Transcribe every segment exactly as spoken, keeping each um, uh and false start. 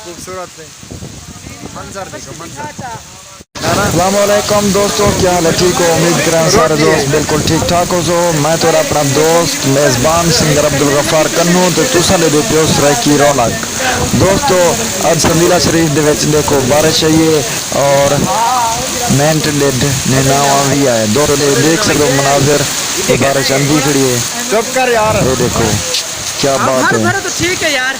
خوبصورت ہے۔ منظر دیکھو، منظر۔ السلام علیکم دوستو، کیا حال ہے؟ ٹھیک ہو؟ امید کراں سارے دوست بالکل ٹھیک ٹھاک ہو سو۔ میں تو اپنا دوست میزبان سنگر عبدالغفار کنوں تے تساں دے پیو سرائیکی رونق۔ دوستو، اج سندیلہ شریف دے وچ دیکھو بارش آئی ہے اور مینٹ ڈڈ نے ناواں وی آئے۔ دوستو، دے دیکھ سکو مناظر، اے بارش آندی کھڑی ہے۔ چپ کر یار۔ اے دیکھو، کیا بات ہے۔ تو ٹھیک ہے یار۔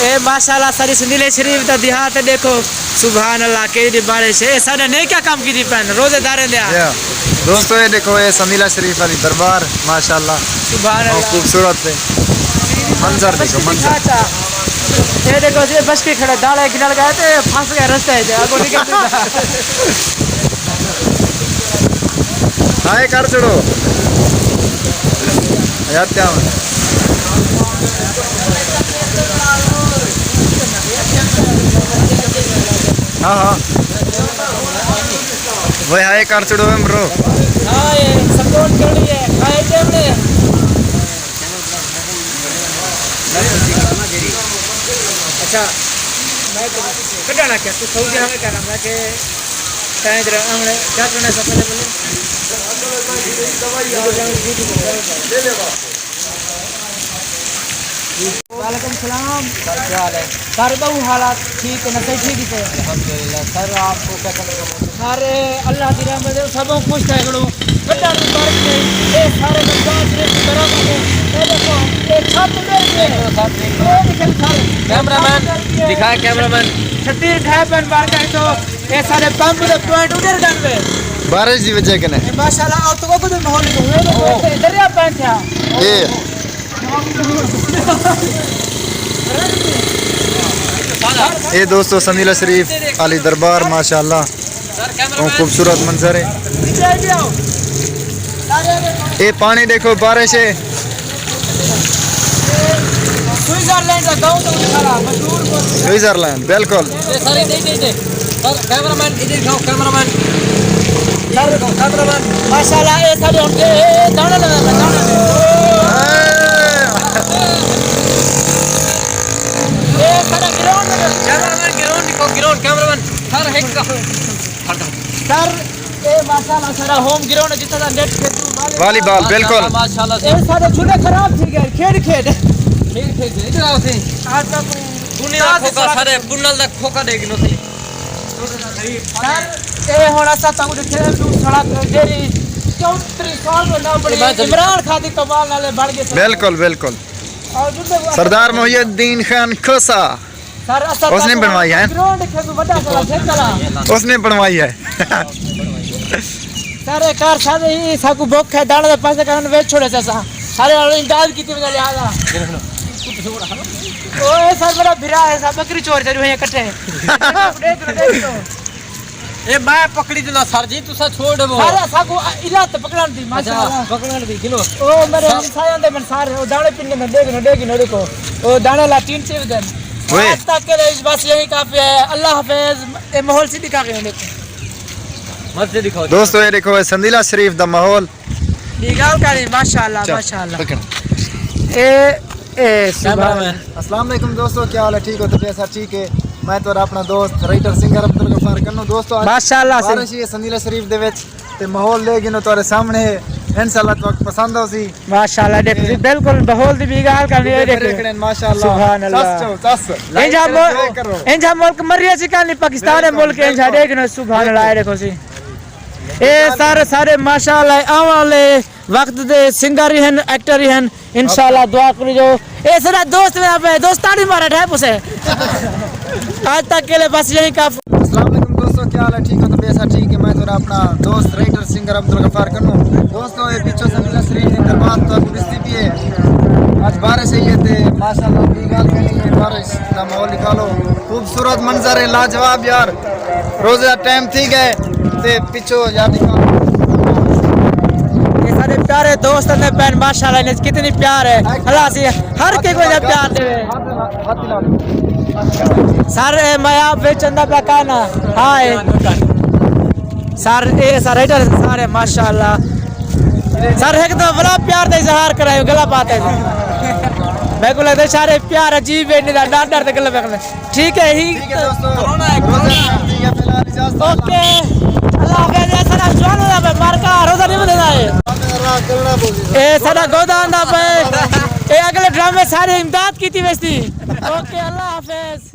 اے ماشاءاللہ ساری سندیلے شریف دا دیہات ہے، دیکھو سبحان اللہ کیڑی بارش ہے۔ اے سارے نیکیاں کم کیتی پن روزے داریں دے۔ یا۔ دوستو، اے دیکھو، اے سندیلہ شریف والی دربار، ماشاءاللہ۔ سبحان اللہ۔ خوبصورت ہے۔ منظر دیکھو، منظر۔ اچھا۔ اے دیکھو جی بشکی کھڑے، داڑے گنڑ گئے تے پھنس گئے رستے وچ، اگوں نکل تے۔ ہائے کر چھڑو۔ یار کیا ہونا؟ ہاں، ہاں۔ وہ ہائے کر چھڑو ہے مرو۔ ہاں، یہ سپورٹ کرنی ہے، کھائے ٹیم نے۔ اچھا، میں تو کڈھنا کیا، تو سعودی ہمیں کرنا میں کہ کہیں در ہمیں کیا کرنا ہے سب سے پہلے؟ وعلیکم السلام۔ سر، کیا حال ہے؟ سر، بہو حالات ٹھیک ہے، نسل ٹھیک ہے؟ الحمدللہ۔ سر، آپ کو کیا کمے کا موسم؟ سر، اللہ دی رحمت ہے، سب خوش تھے کرو۔ کڈا نوں بارش نہیں، اے سارے رمضان شریف دی طرف ہے۔ اے دیکھو، اے چھت اڈر گئی ہے۔ اے دیکھو سر، کیمرہ مین، دکھا کیمرہ مین۔ چھتی ڈھائی پن بار کا تو اے سارے پمپ دے پوائنٹ اڈر گئے۔ بارش دی وجہ کنے۔ اے ماشاءاللہ، آؤ تو کو ماحول کو، اے دیکھو، اے دریا پین تھیا۔ اے۔ اے دوستو، سندیلہ شریف علی دربار، ماشاءاللہ، بہت خوبصورت منظر ہے۔ اے پانی دیکھو، بارش ہے۔ سوئٹزرلینڈ دا گاؤں تو سارا مشہور۔ سوئٹزرلینڈ، بالکل۔ اے سارے دے، دے، دے۔ سر، کیمرہ مین، ادھر دکھاؤ، کیمرہ مین۔ سر، کیمرہ مین۔ ماشاءاللہ، اے سارے ہن، اے، اے، اے، دانا لگا، دانا۔ اے سارا گراؤنڈ ہے۔ کیمرہ مین، گراؤنڈ دکھاؤ، گراؤنڈ، کیمرہ مین۔ سر، ہک سر، اے ماشاءاللہ سارا ہوم گراؤنڈ ہے، جتھاں دا نیٹ کھیڈوں، والی بال، بالکل۔ ماشاءاللہ، ماشاءاللہ۔ اے سارے جھولے خراب تھی گئے، کھیڈ، کھیڈ۔ کھیڈ، کھیڈ، ادھر آؤ سی۔ آج تک دنیا دا کھوکا، سارے پنل دا کھوکا ڈیکھ گھنو سی۔ سر، اے ہن اساں تہاکوں ݙکھے ݙو سڑک جیڑھی چوہتری سال توں نہ بݨی، عمران خان دی کمال نال بݨ ڳئی سر۔ بالکل، بالکل۔ اور جتھے سردار محی الدین خان کھوسہ۔ سر، اساں اس نے تہاکوں بݨوائی ہے۔ گراؤنڈ ݙکھے ݙو وݙا سارا سائیکل آ۔ اس نے بݨوائی ہے۔ سر، اے کار سارے ہی ساکوں بُکھ ہے، داڑے دے پیسے کرن ویچ چھوڑے سے اساں۔ سارے نال امداد کیتی وجہ لہذا۔ اوئے سر، میرا بھرا ہے، سب بکری چور چاری ہوئی اکٹھے۔ ݙیکھ، ݙیکھ، ݙیکھ۔ اے میں پکڑی ݙینا سر جی، تساں چھوڑ ݙیوو۔ سر، اساں کوں علت پکڑݨ دی، ماشاءاللہ۔ اچھا، پکڑݨ دی، گنو۔ او میرے سر۔ ہمسایاں دے من سارے، او دانے پن دے، ݙیکھ ݙیکھ ݙیکھو۔ او دانے لا ٹین چے ودن۔ اوئے۔ آج تک کے لیے بس یہی کافی ہے۔ اللہ حافظ۔ اے ماحول سی دکھا کے ݙیکھو۔ مسجد دکھاؤ۔ دوستو، اے ݙیکھو، اے سندیلہ شریف دا ماحول۔ ٻی ڳالھ کر، ماشاءاللہ، چل، ماشاءاللہ۔ پکڑ۔ اے، اے، سبحان اللہ۔ السلام علیکم دوستو، کیا حال ہے؟ ٹھیک ہو؟ طبیعت سب ٹھیک ہے؟ میں تو اپنا دوست رائٹر سنگر عبدالغفار کنوں۔ دوستو، آج ماشاءاللہ سے۔ بارش ہی ہے سندیلہ شریف دے وچ، تے ماحول لے گھنو تہاݙے سامݨے ہے۔ انشاءاللہ تہاکوں پسند ہوسی۔ ماشاءاللہ، ݙیکھو سی، بالکل ماحول دی ٻی ڳالھ کرݨی ہے، ݙیکھو۔ ماشاءاللہ۔ سبحان اللہ۔ چس چو، چس۔ انجھا ملک، انجھا ملک مری اسی کائنی، پاکستان ہے ملک، انجھا ݙیکھو، سبحان اللہ، ݙیکھو سی۔ اے سارے، سارے ماشاءاللہ آوݨ والے وقت دے سنگر ہی ہن، ایکٹر ہی ہن۔ انشاءاللہ دعا کریجو۔ اے سارا دوست میرا پہ، دوستانی مارا ٹھے پوسے۔ آج تک کے لیے بس یہی کافی۔ السلام علیکم دوستو، کیا حال ہے؟ ٹھیک ہو؟ طبیعت سب ٹھیک ہے؟ میں تہاݙا اپنا دوست رائٹر سنگر عبدالغفار کنوں۔ دوستو، اے پچھوں سمجھنا سرین دی دربار تو ݙسدی پئی ہے۔ اڄ بارش آئی ہے تے ماشاءاللہ دی ڳالھ کرنی ہے، بارش دا ماحول نکالو۔ خوبصورت منظر ہے، لاجواب یار۔ روزے دا ٹائم تھی ڳئے تے پچھو یار دکھا۔ اے سارے پیارے دوست نے پہن، ماشاءاللہ، انہیں کتنی پیار ہے۔ اللہ سی ہر کے کوئی پیار دے۔ سر، اے میں آپ وچ چندہ پیا کہنا۔ ہائے۔ سر، اے سر، ادھر سارے ماشاءاللہ۔ سر، ہک دفعہ بڑا پیار دا اظہار کرائیو، گلا پاتے۔ میکوں لڳدا سارے پیار عجیب ہے، نہ ڈر ڈر تے گلاں پیا کریندے۔ ٹھیک ہے ہی۔ ٹھیک ہے دوستو، کرونا ہے، روزہ کرونا ہے۔ ختم تھی ڳیا، فی الحال اجازت۔ اوکے، اللہ حافظ۔ اے ساݙا جوانو دا مارکا روزہ نہیں بندے دا ہے۔ اے ساݙا گودا آندا پئے۔ اے اڳلے ڈرامے سارے امداد کیتی ویسی۔ اوکے، اللہ حافظ۔